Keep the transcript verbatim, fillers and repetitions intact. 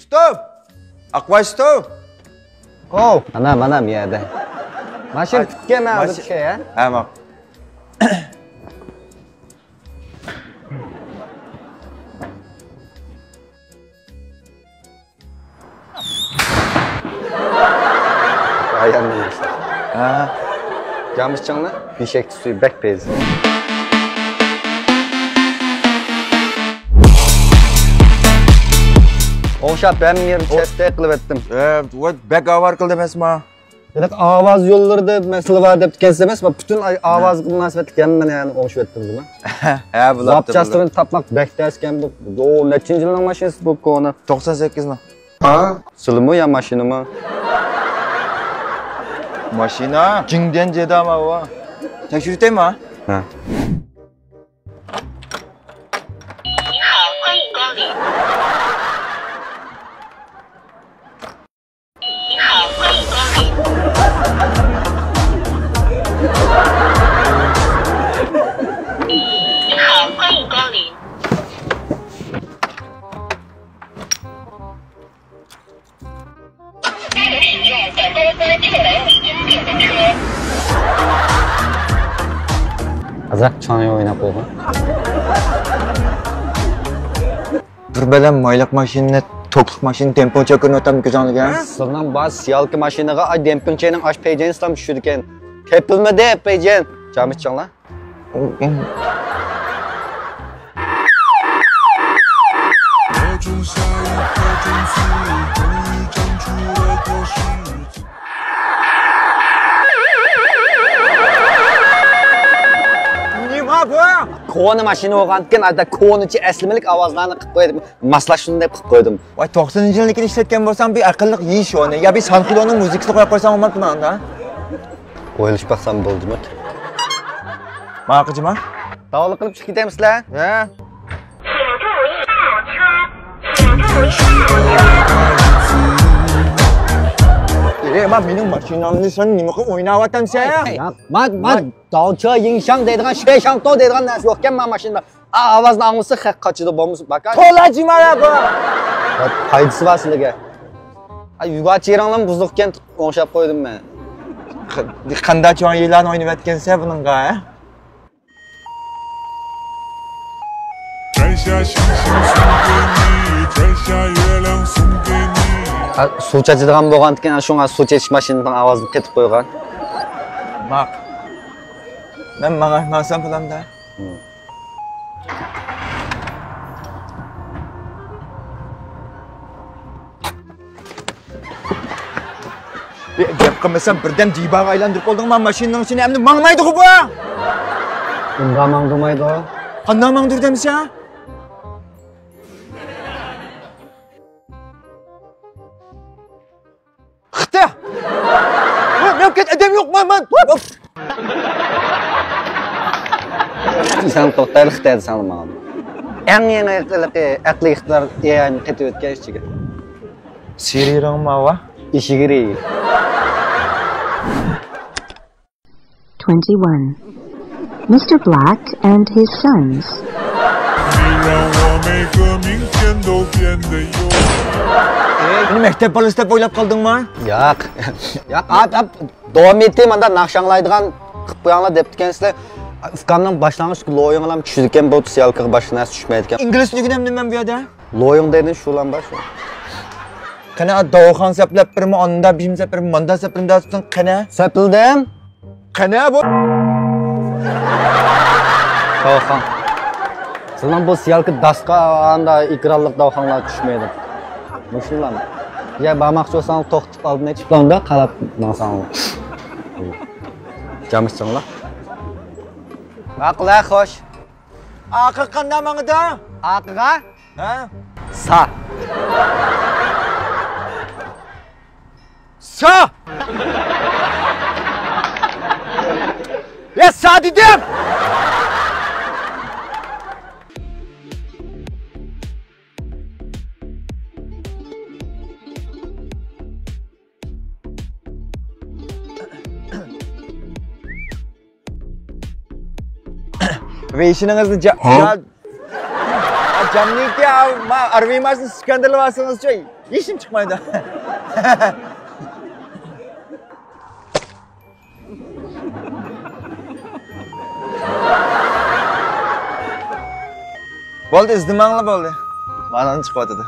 ستوپ! ئاقباش، ستوپ! ھو، مانا، مانا بۇ يەردە. ماشىنا پۈتكەن، مەن ھازىر چۈشەي، ھە؟ ھە، ماقۇل. ئاياندىن باشلاپ. ھە. جامىسچاڭلار، بېشەك سۈيى بەك پەيزى. ئوڭشاپ ھەممە يېرىنى چەتتە قىلىۋەتتىم. ئە، ۋاي، بەك ئاۋارە قىلدى ئەمەسمۇ؟ دېمەك، ئاۋاز يوللىرىدا مەسىلە بار دەپ ئىكەنسىز ئەمەسمۇ؟ پۈتۈن ئاي-، ئاۋازغا مۇناسىۋەتلىك ھەممىنى يەنى ئوڭشىۋەتتىڭىزمۇ؟ ھە، بۇلاپتۇ، زاپچاستلىرىنى تاپماق بەك تەسكەن بۇ. ئۇ نەچچىنچى يىلنىڭ ماشىنىسى بۇ كونا؟ توقسان سەككىزنىڭ. سىلىمۇ يا ماشىنىمۇ؟ ماشىنا. جىڭديەن جېداما بۇ. تەكشۈرتەيمۇ؟ ھە. ئازراق چاڭيۇ ئويناپ قويغان. بىر بەلەم مايلىق ماشىنىنى توكلۇق ماشىنا دېمپىڭچە كۆرۈنۈۋاتامدۇ كۆزۈڭلارغا؟ سىلىنىڭ بار سىيالكا ماشىنىغا ئاي دېمپىڭچەنىڭ ئاش پەيجەنسىلام چۈشىدىكەن. تېپىلمىدى پەيجەن. جامىسچاڭلار. نېمە بۇ؟ كونا ماشىنا بولغاندىكىن، ئادا كونىچە ئەسلىمىلىك ئاۋازلارنى قىلىپ قويدۇم. ماسلاشسۇن دەپ قىلىپ قويدۇم. ۋاي، توقسىنىنچى يىلنىڭكىنى ئىشلەتكەن بولساڭ، بىر ئەقىللىق يېيىش ئورنى يا بىر سانخىلونىڭ مۇزىكىسىنى قويۇپ قويساڭ بولمامتىمۇ ئاندا؟ ئويلىشىپ باقسام بولدىمۇ؟ ماڭا قىلچىما. داۋاللىق قىلىپ چىقىپ كېتەمسىلەر؟ ھە. ئېي، ما، مېنىڭ ماشىنامنى سەن نېمە قىلىپ ئويناۋاتامسەن؟ ياق، ما، ما، داۋچا يىڭشاڭ دەيدىغان، شېشاڭتو دەيدىغان نەرسە يوقكەن ما ماشىنىدا. ئا، ئاۋازنى ئاڭلىسا خەق قاچىدۇ، بولمىسا باكا. تولا جىمارا بۇ. پايدىسى بار سىلىگە. ئا، يۇگاچىرىڭلارمۇ بۇزۇقكەن، ئوڭشاپ قويدۇم مەن. قانداق چوڭ يىلان ئوينىۋەتكەنسە بۇنىڭغا، ھە؟ ئا، سۇ چاچىدىغان بولغاندىكىن، شۇڭا سۇ چېچىش ماشىنىنىڭ ئاۋازىنى قېتىپ قويغان. ماق. مەن ماڭا، ماڭسام بولامدا. گەپ قىلمىسام بىردەم دىباغا ئايلاندۇرۇپ بولدۇڭما ماشىنىنىڭ ئىچىنى، ئەمدى ماڭمايدىغۇ بۇ. ئۇنداق ماڭدۇرمايدۇ. قانداق ماڭدۇر دەمسە؟ خىتە! مەن كەت ئادەم يوق، مەن، مەن. سەن توختايلى خىتايدا ساڭا ماڭىدۇ. ئەڭ يېڭى ئەقلىي ئىقتىدار ئېئاينى قېتىۋەتكەن ئىچىگە. سىرىرىڭ ماۋا؟ ئىشىگىرى. Twenty-one. Mister Black and his sons. مېنى مەكتەپ بالىسى دەپ ئويلاپ قالدىڭما؟ ياق. ياق، ئاپ، ئاپ. داۋام ئېتى، ماندا ناخشا ئاڭلايدىغان قىلىپ قويۇڭلار دەپتىكەنسىلەر. ئۇكامنىڭ باشلانغۇچ لويۇڭلام چۈشىدىكەن، بولدى، سيالكىغا باشقا نەرسە چۈشمەيدىكەن. ئىنگلىزچە ئۆگىنەمدىم مەن بۇ يەردە. لويۇڭ دەيدۇ، شۇلام بار شۇ. قېنى، داۋخان سەپلەپ بېرىمۇ، ئاندا بىم سەپ بېرىمۇ، ماندا سەپ بېرىمۇ دەۋاتىسەن، قېنى؟ سەپلىدىم. قېنى بۇ؟ داۋخان. سىلەرنىڭ بۇ سيالكا داسقا ئاندا ئېكرانلىق داۋخانلار چۈشمەيدۇ. مۇشۇلام. يا بارماقچى بولساڭ توختىتىپ ئالدىن ئېچىپ بولامدا، قاراپ ماڭساڭ. جامىسىڭلار. ماقۇل ھە، خوش. ئاقا قانداق ماڭىدۇ؟ ئاقىغا؟ ھە؟ سا. سا! يا سا دېدىم! ۋېيشىنىڭىزنى جا-، ھە؟ جا-، جامنىكى، ما، ئارۋىماسنى سكەندىرلىۋالسىڭىزچۇ؟ ھېچنېمە چىقمايدۇ. بولدى، ئىزدىمەڭلار، بولدى. مانا چىقىۋاتىدۇ.